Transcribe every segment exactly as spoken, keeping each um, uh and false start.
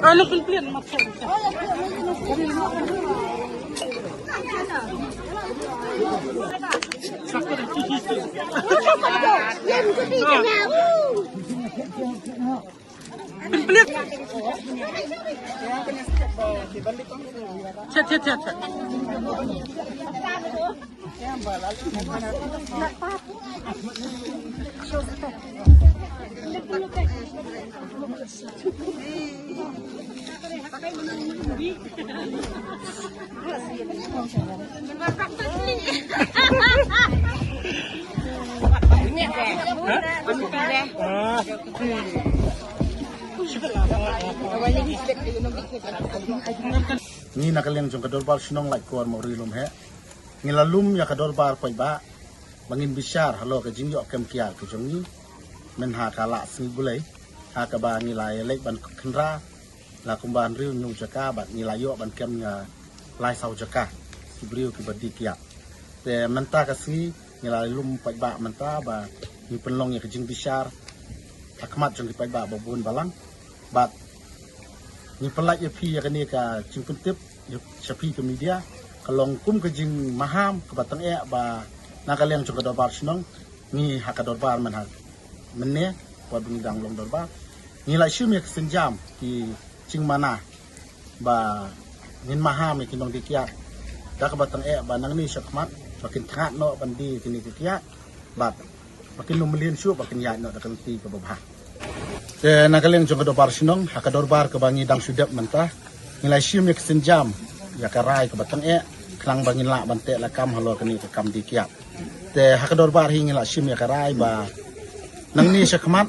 Ano pil pil mat. Ngi na ka liang jong ka dorbar shnong Laitkor Mawri Lumheh, ngi la lum ïa ka dorbar paidbah ba ngin bishar halor ka jingïoh kem kiad ka jong ngi mynha ka la sngi Blei, ha kaba ngi la ïaleit ban khynra la kumba hynriew hynñiew jaka bad ngi la ïoh ban kem ïa lai saw jaka ki briew kiba die kiad. Te mynta ka sngi ngi la lum paidbah mynta ba ngi pynlong ïa ka jingbishar ha khmat jong ki paidbah ba bun balang. Bad ngi pynlait ïa phi ïa kane ka jingpyntip ïa sha phi ka media, ka long kum ka jingmaham kaba tyngeh ba na ka liang jong ka dorbar shnong, ngi ha ka dorbar mynha mynne, wat ba ngi dang long dorbar, ngi la shim ïa ka sienjam ki jingmana ba ngin maham ïa ki nongdie kiad da kaba tyngeh ba nangne sha khmat ba kin thngat noh ban die kine ki kiad bad ba kin ym mlien shuh, ba kin ïaid noh da ka lynti kaba bha. Te na ka liang jong ka dorbar shnong, ha ka dorbar kaba ngi dang shu dep mynta, ngi la shim ïa ka sienjam ïa ka rai kaba tyngeh khnang ba ngin lah ban teh lakam halor kane ka kam die kiad. Te ha ka dorbar hi ngi la shim ïa ka rai ba nangne sha khmat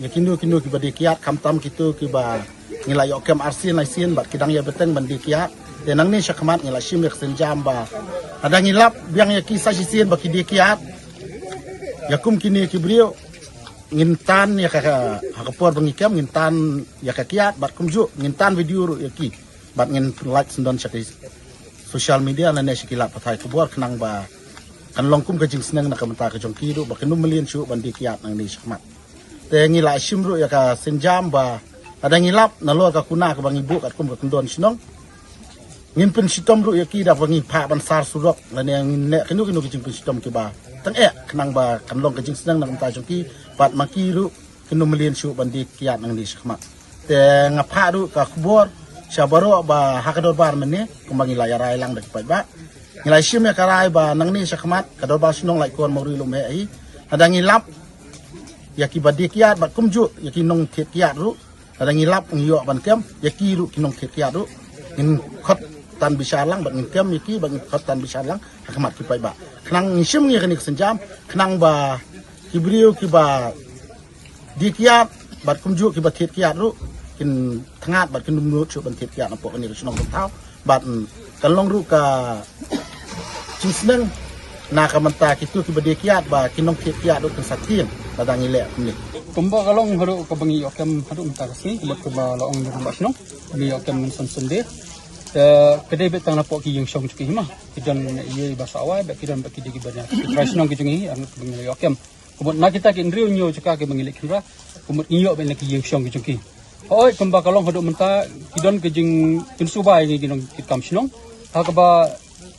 ïa kino kino kiba die kiad, khamtam kito kiba ngi la ïoh kem arsien laisien bad ki dang ïa bteng ban die kiad, te nangne sha khmat ngi la shim ïa ka sienjam ba lada ngi lap biang ïa ki sa shisien ba ki die kiad, ïa kum kine ki briew ngin tan ïa ka, ha ka por ba ngi kem ngin tan ïa ka kiad bad kumjuh ngin tan video ruh ïa ki bad ngin lait sngewdon sha ki social media lane sha ki lad pathai khubor khnang ba kan long kum ka jingsneng na ka bynta ka jong ki ruh ba kin ym mlien shuh ban die kiad nangne sha khmat. Te ngi la shim ruh ïa ka sienjam ba lada ngi lap nalor ka kuna kaba ngi buh katkum ka kyndon shnong, ngin pynshitom ruh ïa ki da ba ngi phah ban sar surok lane ngin leh kino kino ki jingpynshitom kiba tyngeh khnang ba kan long ka jingsneng na ka bynta jong ki bad ma ki ruh kin ym mlien shuh ban die kiad nangne sha khmat. Te nga phah ruh ka khubor sha baroh ba ha ka dorbar mynne kumba ngi la ïa rai lang da ki paidbah, ngi la shim ïa ka rai ba nangne sha khmat ka dorbar shnong Laitkor Mawri Lumheh hi, lada ngi lap ïa kiba die kiad bad kumjuh ïa ki nongthied kiad ruh, lada ngi lap ngi ïoh ban kem ïa ki ruh ki nongthied kiad ruh, ngin khot tan bishar lang bad ngin kem ïa ki bad ngin khot tan bishar lang ha khmat ki paidbah. Khnang ngi shim ngi ïa kane ka sienjam khnang ba ki briew kiba die kiad bad kumjuh kiba thied kiad ruh kin thngat bad kin ym nud shuh ban thied kiad napoh kane ka shnong Kumthaw bad, mm, kan long ruh ka jingsneng na ka bynta kito kiba die kiad ba ki nongthied kiad ruh kin sa tieng lada ngi leh kumne. Kumba ka long haduh kaba ngi ïoh kem haduh mynta ka sngi, kumba la ong jong ka shnong, ngi ïoh kem mynsan Sunday. Te ka dei beit tang napoh ki ïing shong jong ki hi ma, ki don ïa ba sawai ba ki don ba ki dei kiba nia ki trai shnong ki jong ngi, ang kaba ngi la ïoh kem. Kumut na kita ki hynriew hynñiew jaka kiba ngi leit khynra, kumut ngi ïoh beit na ki ïing shong ki jong ki. Hooid, kumba ka long haduh mynta ki don ki jingpynsuba ïa ngi ki nongkitkam shnong. Ha kaba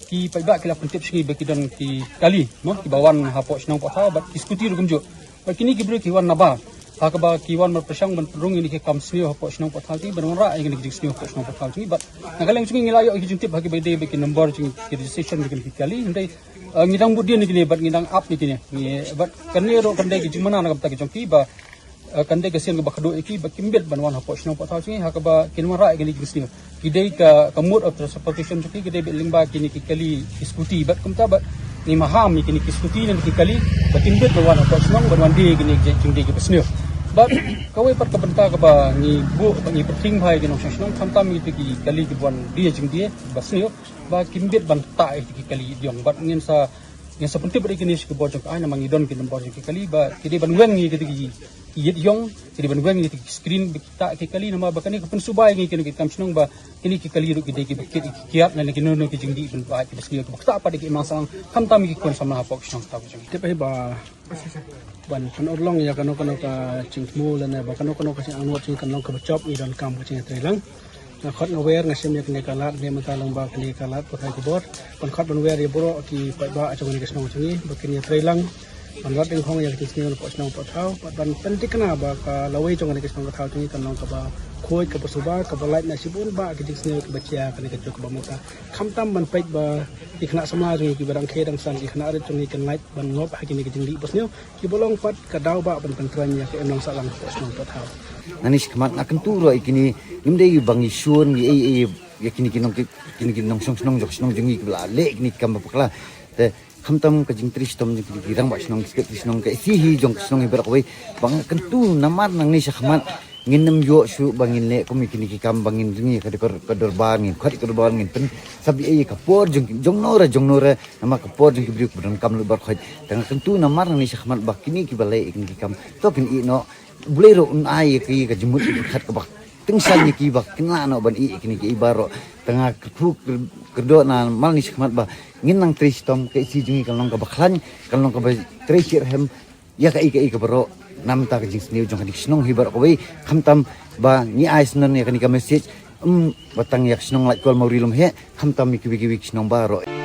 ki paidbah ki la pyntip sha ngi ba ki don ki kali, mo, kiba wan hapoh shnong Pohthaw bad ki scooty ruh kumjuh. Bad kine ki briew ki wan nabar. Ha kaba ki wan ban pyrshang ban pynrung ïa kine ki kam sniew hapoh shnong Pohthaw jong ngi, ban wanrah ïa kine ki jingsniew hapoh shnong Pohthaw jong ngi. Bad na ka liang jong ngi ngi la ïoh ïa ki jingtip ha kiba dei bad ki number jong ki registration jong kine ki kali. Hynrei Eh, ngi dang bud dien ïa kine bad ngi dang ap ïa kine. Ngi, bad kane ruh kan dei ka jingmana na ka bynta ka jong ki ba, eh, kan dei ka sien kaba khatduh ïa ki ba kim bit ban wan hapoh shnong Pohthaw jong ngi ha kaba kin wanrah ïa kine ki jingsniew. Ki dei ka, ka mode of transportation jong ki, ki dei beit lyngba kine ki kali ki scooty bad kumta bad ngi maham ïa kine ki scooty ne ki kali ba kim bit ban wan hapoh shnong ban wan die ïa kine ki jingdie kiba sniew. Bad kawei pat ka bynta kaba ngi buh ba ngi pyrthing bha ïa ki nongshong shnong, khamtam ïa ki kali ki ban die jingdie ba sniew ba kim bit ban ktah ïa ki kali ïong. Bad ngin sa ngin sa pyntip bad ïa kine sha ki bor jong ka aiñ namar ngi don ki nombor jong ki kali ba ki dei ban weng ïa ki ki ïit ïong, ki dei ban weng ïa ki screen ba ki ktah ki kali namar ba kane ka pynsubai ngi kine ki kam shnong ba kine ki kali ruh ki dei ki ba kit ïa ki kiad na ki nono ki jingdih ban ba ki ba sniew ki ba ktah pat ïa ki imlang sahlang khamtam ïa ki khun samla hapoh ki shnong ktah ki jong. Tip hi ba ban pynurlong ïa kano kano ka jingthmu lane ba kano kano ka jingangnud jong ngi kan long kaba jop ngi donkam ka jingïatreilang. Nga khot nga wer nga shem ïa kane ka lad ne mynta long ba kane ka lad pathai ka bor ban khot ban wer ïa baroh ki paidbah jong kane ka shnong jong ngi ba kin ïatreilang ban wad ding hong ïa ka jingsniew na poh shnong poh thaw bad ban pynthikna ba ka lawei jong kane ka shnong ka thaw jong ngi kan long kaba khuid kaba suba kaba lait na shibun ba ka jingsniew kaba jia kane ka juk kaba mynta. Khamtam ban peit ba ki khynnah samla jong ngi kiba dang khie dang san ki khynnah rit jong ngi kan lait ban ngop ha kine ki jingdih ba sniew kiba long pat ka daw ba ban pyntrei ïa ka imlang sahlang poh shnong poh thaw. Nani shi khmat nga kyntu ruh ïa kine ngim dei ba ngi shun ngi ei ei ïa kine ki nong kine ki nongshong shnong jong shnong jong ngi kiba la leh kine ki kam ba bakla. Te khamtam ka jingtrei shitom jong kine ki rangbah shnong ki secretary shnong ka isi hi jong ka shnong hi baroh kawei ba nga kyntu namar nangne sha khmat ngin nym ïoh shuh ba ngin leh kum ïa kine ki kam ba ngin ring ïa ka dor ka dorbar ngin khot ïa ka dorbar ngin pynsab ïa ka por jong jong nora jong nora namar ka por jong ki briew ba donkam lut baroh khoit. Te nga kyntu namar nangne sha khmat ba kine kiba leh ïa kine ki kam to kin ïeh noh. Blei ruh un ai ïa ki ka jingmut ki khat kaba tyngsan ïa ki ba kin lah noh ban ïeh ïa kine ki ei baroh. Te nga kyrkhu kyrdoh namar nangne sha khmat ba ngin nang trei shitom ka isi jong ngi kan long kaba khlaiñ kan long kaba trei shitrhem ïa kaei kaei ka baroh namar ka jingsniew jong kane ka shnong hi baroh kawei khamtam ba ngi ai sngewbha ïa kane ka message. Em ba tang ïa ka shnong Laitkol Mawri lum heh khamtam ïa kiwei kiwei ki shnong baroh.